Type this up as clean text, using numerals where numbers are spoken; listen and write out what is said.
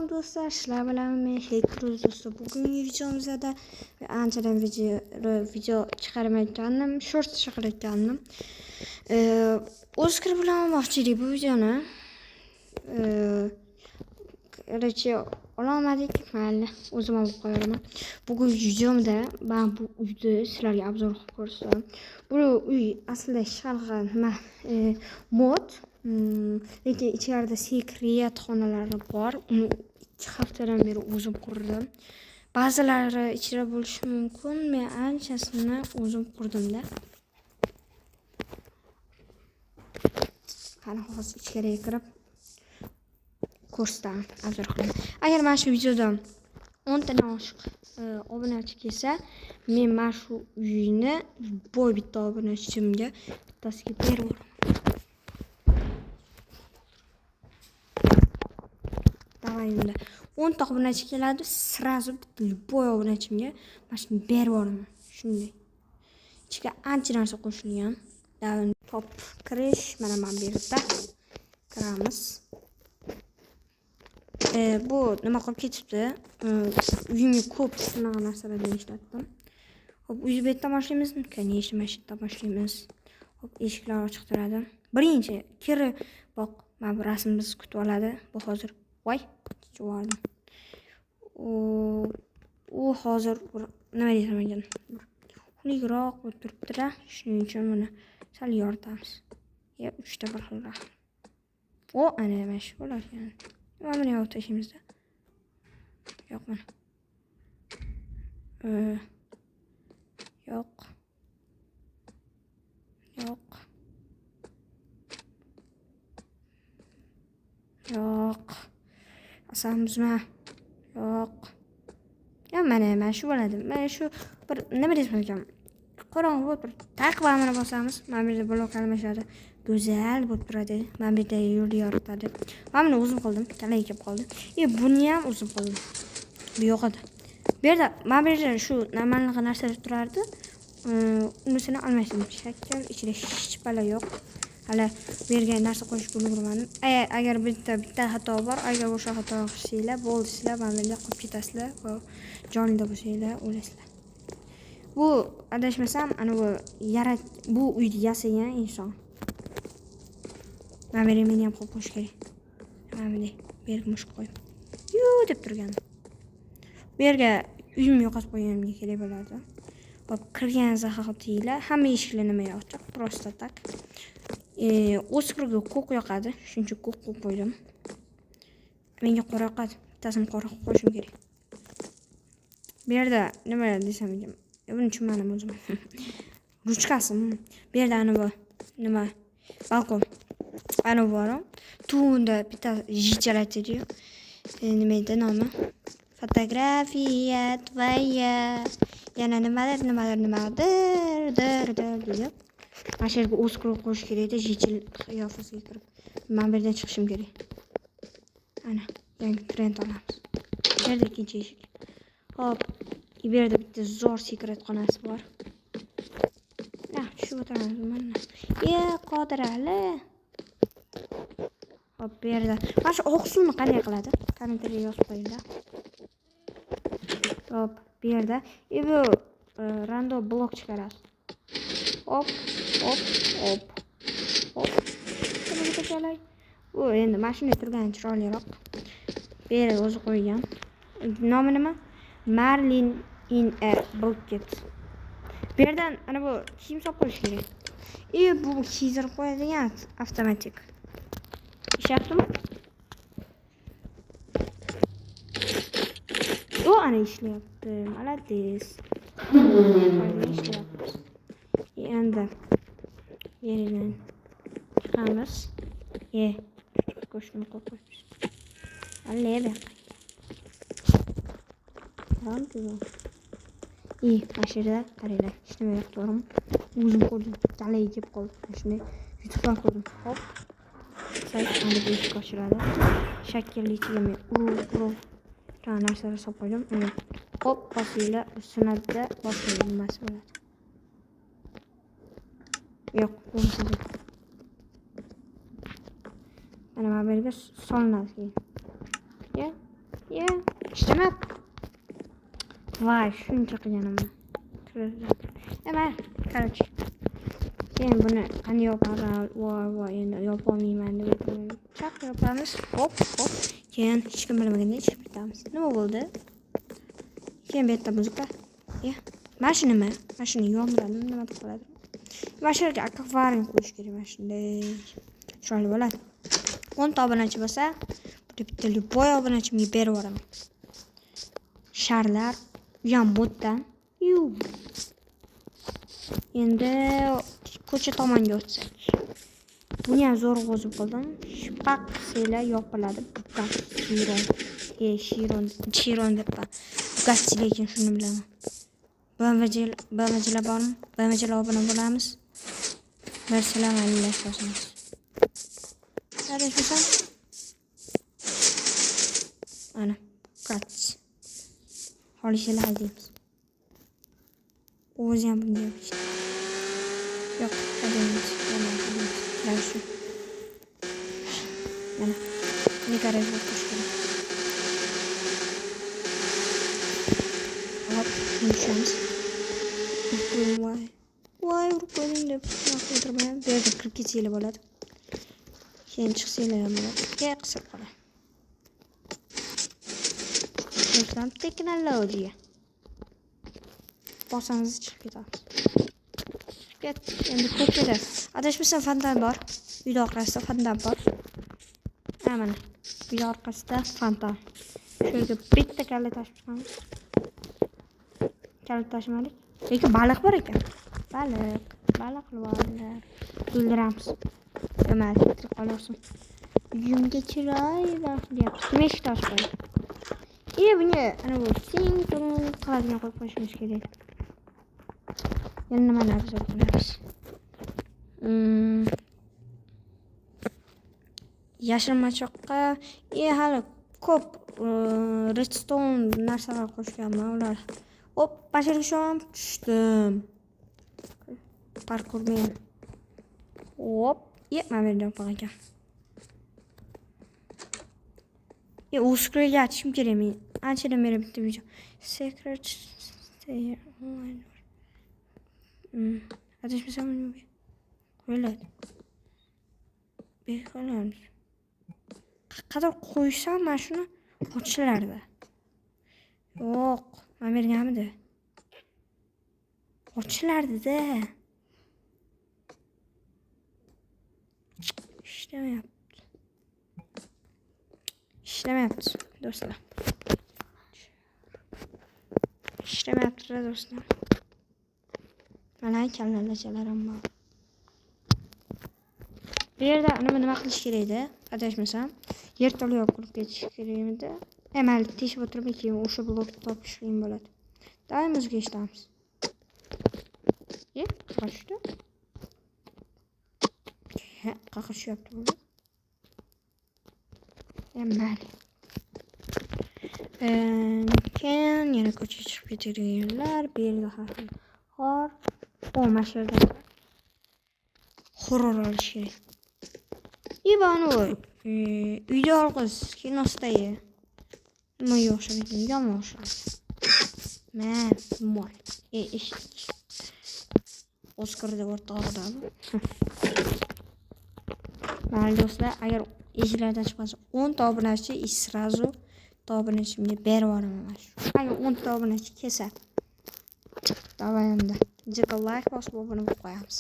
Do'stlar, sizlar bilan men Hekruz do'stlar. Bugungi videomizda anchadan video chiqarmayotgandim, short chiqarayotgandim. O'z kirib bilan olmoqchi edik bu videoni. Короче, ololmadik. Mayli, o'zim olib qo'yaman. Bugungi videomda men bu uyni sizlarga obzor qilib ko'rsataman. Bu uy aslida hech qanaqa nima mod, lekin ichkarida sekret xonalari bor. Uni 2 haftadan beri o'zim qurdim. Ba'zilari ichida bo'lishi mumkin. Men anchasini o'zim qurdimda. Qani hozir ichkariga kirib ko'rsataman, obzor qilaman. Agar mana shu videoda 10 tadan oshiq obunachi kelsa, men mana shu uyni boy bitta obunachimga bittasiga berib yuboraman. Давай unda 10 ta obunachi keladi, сразу bitta любой obunachimga mana shuni berib yuboraman. Shunday. Ichiga ancha narsa qo'shilgan. Top kirish mana bu yerda kiramiz. Bu nima qilib ketibdi? Uyimga ko'p shunaqa narsalarni ishlatdim. Xo'p, uyni bu yerdan boshlaymizmi? Конечно, mana shu yerdan boshlaymiz. Xo'p, eshiklar ochiq turadi. Birinchi kirib boq, mana bu rasm bizni kutib oladi. Bu hozir voy, tushib. U hozir bir nima desam ekan, xunukroq bo'lib turibdi-da. Shuning uchun buni sal yoritamiz. Ya 3 ta bir xil rasm. O, ana mana shu bo'lar ekan. Mana buni yo'q tashlaymizda. Yo'q mana. Yo'q. Yo'q. Yo'q. Asamizmi? Yo'q. Ya mana shu bo'ladi. Mana shu bir nima desam ekan? Qorong'u bo'lib turibdi. Taq buni bosamiz. Mana bu yerda blok almashadi. Go'zal bo'lib turadi. Mana bu yerda yo'l yoritadi. Mana buni o'zim qildim. Kalaga kelib qoldi. Buni ham o'zim qildim. Bu yo'q edi. Bu yerda mana bu yerda shu nimanaqa narsalar turardi. Unisini almashdim. Shakl ichida hech balo yo'q. Hali bu yerga narsa qo'yishga ulgurmadim. Agar bitta xato bor, agar o'sha xato qilsanglar, bo'ldi, sizlar mana bu yerda qolib ketasizlar va jonli bo'lsanglar o'lasizlar. Bu adashmasam, ana bu bu uyni yasagan inson. Mana bu yerga meni ham qo'yib qo'yish kerak. Mana bunday bu yerga mushuk qo'yib. Yu deb turgan. Bu yerga uyimni yo'qotib qo'yganimga kerak bo'ladi. Hop, kirgan zahotinglar hamma eshiklar nima ochiq, просто так. O'smirga ko'k yoqadi, shuning uchun ko'k qo'yib qo'ydim. Menga qora yoqadi, bittasini qora qilib qo'yishim kerak. Bu yerda nima desam ekan, buni tushunmadim o'zim. Ruchkasi. Bu yerda ana bu nima balkon. Ana bor. Tunda bitta jichalatadi-yu. Nima edi nomi? Fotografiya твоя. Yana nimadir, nimadir, nimadir, dir, dir deydi. Mana shu yerga o'z kirib qo'yish kerak edi, jichil qiyofasiga kirib. Men bu yerdan chiqishim kerak. Ana, yangi trend olamiz. Bu yerda ikkinchi eshik. Hop, bu yerda bitta zo'r sekret xonasi bor. Tushib o'tiramiz mana. Qodirali. Hop, bu yerda mana shu oq suvni qanday qiladi? Kommentariyaga yozib qo'yinglar. Hop, bu yerda bu random blok chiqaradi. Hop, hop, hop. Hop. Bu endi mana shunday turgan chiroyliroq. Bu yerga o'zi qo'ygan. Nomi nima? Marlin in a bucket. Bu yerdan ana bu kiyim solib qo'yish kerak. Bu kiydirib qo'yadigan avtomatik. Ishlayaptimi? U ana ishlayapti. Молодец. Ishlayapti. Endi yeridan chiqamiz. Go'shtni qo'yib qo'yamiz. Alla bu yoqqa. Mana shu yerda qaranglar, hech nima yo'q, to'g'rimi? O'zim ko'rdim, kalaga kelib qoldi. Mana shunday YouTube'dan ko'rdim. Hop. Sayt mana bu eshik ochiladi. Shaklli ichiga men urib narsalar solib qo'ydim. Hop, bosinglar, sinadida boshqa nimasi bo'ladi. Yo'q, bo'lmasa. Mana bu yerga solinadi keyin. Ya. Ye, ishlamayapti. Voy, shuncha qilganimni. Mayli, короче. Keyin buni qanday yopamiz? Voy, voy, endi yopolmayman deb aytaman. Chaq yopamiz. Hop, hop. Keyin hech kim bilmaganda chiqib ketamiz. Nima bo'ldi? Keyin bu yerda muzika. Ye, mana shu nima? Mana shuni yondiradimi, nima deb qoladi? Mana shu yerga akvarium qo'yish kerak, mana shunday. Chiroyli bo'ladi. 10 ta obunachi bo'lsa, bitta любой obunachimga berib yuboraman. Sharlar, u ham moddan. Endi ko'cha tomonga o'tsak. Buni ham zo'r o'zib qildim. Shpaq qilsanglar yopiladi. Bugatti Chiron. Chiron, Chiron debman. Bugatti lekin shuni bilaman. BMWlar bormi? BMWlar obuna bo'lamiz. Bersalar mayli bosamiz. Adashmasam. Ana, Bugatti. Xolislar haydaymiz. O'zi ham bunday yopishdi. Yo'q, haydaymiz. Yana haydaymiz. Mana shu. Mana. Buni garajga qo'yish kerak. Hop, tushamiz. Voy. Voy, urib qo'ydim deb o'tirmayman. Bu yerga kirib ketsanglar bo'ladi. Keyin chiqsanglar ham bo'ladi. Ke qisib qoladi. Do'stlar, texnologiya. Bosamiz, chiqib ketamiz. Chiqib ketdik. Endi ko'chada. Adashmasam fontan bor. Uyda orqasida fontan bor. Ha, mana. Uyda orqasida fontan. Shu yerga bitta kalla tashib chiqamiz. Kalla tashmadik. Lekin baliq bor ekan. Baliq, baliq olinglar. O'ldiramiz. Mayli, tirik qolaversin. Uyimga chiroyli deyapti. Kim eshikni ochib qo'ydi? Bunga ana bu ting tung qiladigan qo'yib qo'yishimiz kerak. Yana nimani obzor qilamiz? Yashirinmachoqqa hali ko'p redstone narsalar qo'shganman ular. Hop, bashar tushdim. Parkur men. Hop, mana bu yerda yopilgan ekan. O'skrga aytishim kerak men. Anchadan beri bitta video. Secret stay online. Adashmasam qo'yiladi. Qo'yamiz. Qadar qo'ysam mana shuni ochilardi. Yo'q, mana bu yergamidi? Ochilardi-da. Ishlamayapti. Ishlamayapti do'stlar. Ishlamayapti do'stlar. Mana kallalachalar ham bor. Bu yerda nima qilish kerak edi? Adashmasam, yerto'la qurib ketish kerak edi. Mayli, teshib o'tirib keyin o'sha blokni topish qiyin bo'ladi. Doim o'ziga eshitamiz. Qayerga tushdi? Qayerga tushyapti bu? Mayli. Keyin yana ko'chaga chiqib ketadiganlar, bu yerda har xil xor. Mana shu yerda horror olish kerak. Uyda yolg'iz kinosidagi nimaga o'xshab ekan? Yomon o'xshaydi. Ma, mol. Eshitdik. Oscar deb o'rtog'ida bu. Mayli do'stlar, agar eshiklardan chiqmasa 10 ta obunachi и сразу obunachimga berib yuboraman mana shu. Agar 10 ta obunachi kelsa. Давай endi. Jika like bosib obuna bo'lib qo'yamiz.